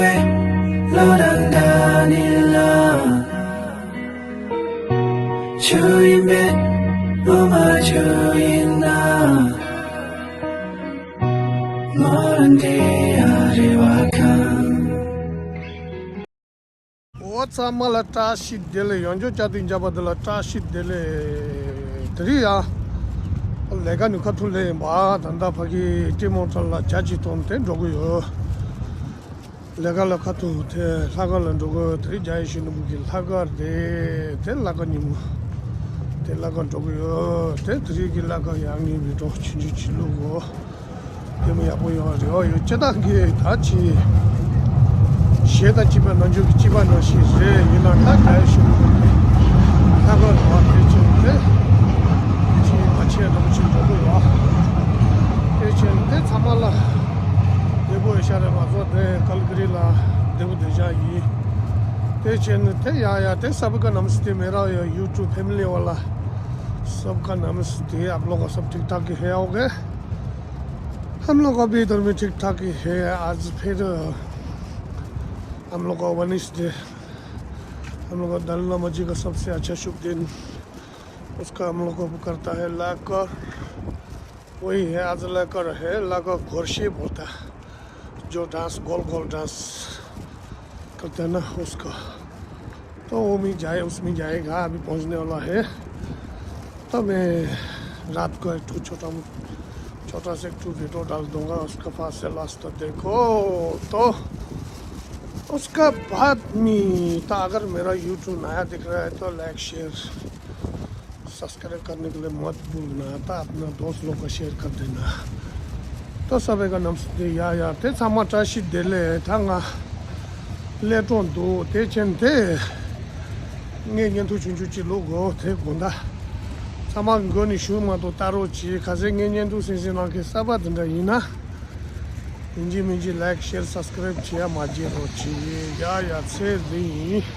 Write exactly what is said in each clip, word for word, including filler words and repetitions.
བློ་དང་འདྲ་ནི་ལ། ཆུ་ཡིན་པས་བློ་མ་ཆུ་ཡིན་ན། མོ་རང་དེ་ཡ་རེ་བ་ཁང་། འོ་ཚང་མ་ལ་བཀྲ་ཤིས་བདེ་ལེགས། ཡང་བསྐྱར་བསྐྱར་དུ་མཇལ་བ་འདི་ལ་བཀྲ་ཤིས་བདེ་ལེགས། དེ་རིང་ཡང་ལས་ཀ་ནི་ཁ་ཐུག་སླེབས་ཡིན་པ། ད་ལྟ་ཕ་གི་ཊི་མོ་ཊར་ལ་ཇ་ཅིག་འཐུང་སྟེ་འགྲོ་གི་ཡོད། ལས་ཀ་ལ་ཁ་ཐུག་དེ་ལྷག་དཀར་ལ་འགྲོ་གི་ཡོད། དེ་རིང་རྒྱ་ཡེ་ཤེས་ནོར་བུ་གི་ལྷག་དཀར་རེད། དེ་ལྷག་དཀར་ཉིན་མོ་དེ་ལྷག་དཀར་འགྲོ་གི་ཡོད། དེ་དེ་རིང་གི་ལྷག་དཀར་ཡག་ངེས་པའི་གྲོགས་ཆུང་ཆུང་ཅིག་བླུག་གོ། དེ་མོ་ཡག་པོ་ཡོང་བ་རེ་བ་ཡོད། སྤྱིར་བཏང་གི་ད་ཅི་གཞས་དང་བཅས་པ་ནང་ཆོས་ཀྱི་སྤྱི་པ་ནང་བཞིན་རེད། ཡིན་ན་ད་རྒྱ་ཡེ་ཤེས་ནོར་བུ་གི་ལྷག་དཀར་རེད་བ། དེ་ཕྱིན་དེ་ཅི་མ་བྱས་རོགས་ཅིག་འགྲོ་གི་ཡོད། དེ་ཕྱིན་དེ་ཚང་མ་ལ་བདེ་པོ་ཡོད་ཤག་རེད། ང་ཚོ་དེ་ཀལ་ག་རི་ལ་བདེ་པོ་བདེ་འཇགས་ཡིན། དེ་ཕྱིན་དེ་ཡ་ཡ་དེ་སབ་ཀ་ནམ་སྟེ་མེ་ར་ཡ་ཡུ་ཊུབ་ཕེ་མི་ལི་ཝ་ལ། སབ་ཀ་ནམ་སྟེ་ཨབ་ལོ་ཀ་སབ་ཐིག་ཐག་གི་ཧེ་ཨོ་གེ། हम लोग अभी इधर में ठीक ठाक ही है। आज फिर हम लोग का वेडनेसडे, हम लोग का दलाई लामा जी का सबसे अच्छा शुभ दिन, उसका हम लोग को करता है लाकर। वही है, आज लाकर है, लाकर घोरशी बोलता है, जो डांस गोल गोल डांस करते हैं ना, उसका। तो वो में जाए, उसमें जाएगा, अभी पहुंचने वाला है। तो मैं रात को एक ठो छोटा, छोटा सा एक ठो वीडियो डाल दूंगा, उसका फर्स्ट से लास्ट तक देखो। तो उसका बाद में, तो अगर मेरा यूट्यूब नया दिख रहा है तो लाइक, शेयर, सब्सक्राइब करने के लिए मत भूलना, तो अपना दोस्त लोग को शेयर कर देना। तो सबका नमस्ते। ཡ་ཡ་དེ་ཚང་མ་བཀྲ་ཤིས་བདེ་ལེགས། ད་ང་སླེབས་འགྲོ་འདུག་དེ་ཕྱིན་དེ་ངས་བརྙན་ཐུང་ཆུང་ཆུང་ཅིག་བླུག་གོ། དེ་དགོང་དག་ཚང་མ་མགོ་ནས་གཞུག་མ་གཏོགས་ལྟ་རོགས་གྱིས། གལ་སྲིད་ངའི་བརྙན་ཐུང་གཟིགས་གཟིགས་གནང་མཁན་གསར་པ་དེ་འདྲ་ཡིན་ན། ཡིན་གཅིག་མིན་གཅིག་ལའིག་ཤེར་སབ་སི་ཀ་རེབ་བྱེད་ཡ་མ་བརྗེད་རོགས་གྱིས། ཡ་ཡ་ཚེ་རིང་།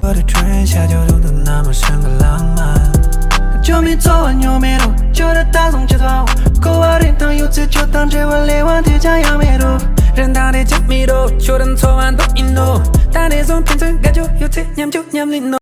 བོད་ཀྱི་ཁྲོན་ཤར་ཇོ་རུ་དུ་ན་མ་ཧྲང་གི་ལང་མ། ཇོ་མི་ཚོ་བ་ཉོ་མེ་རུ་ཇོ་ར་ད་སོང་ཅི་ཐོ། ཀོ་བ་རིན་ཐང་ཡོད་ཚེ་ཇོ་དང་འབྲེལ་བ་ལས་བ་དེ་ཅང་ཡང་མེ་རུ། རིན་ཐང་རེ་ཅག་མི་རུ་ཇོ་ར་ཚོ་བ་འདུག་ཨིན་ནོ། ད་ནས་བཟུང་ཕན་ཚུན་དགའ་ཇོ་ཡོད་ཚེ་ཉམས་ཇོ་ཉམས་ལིན་ནོ།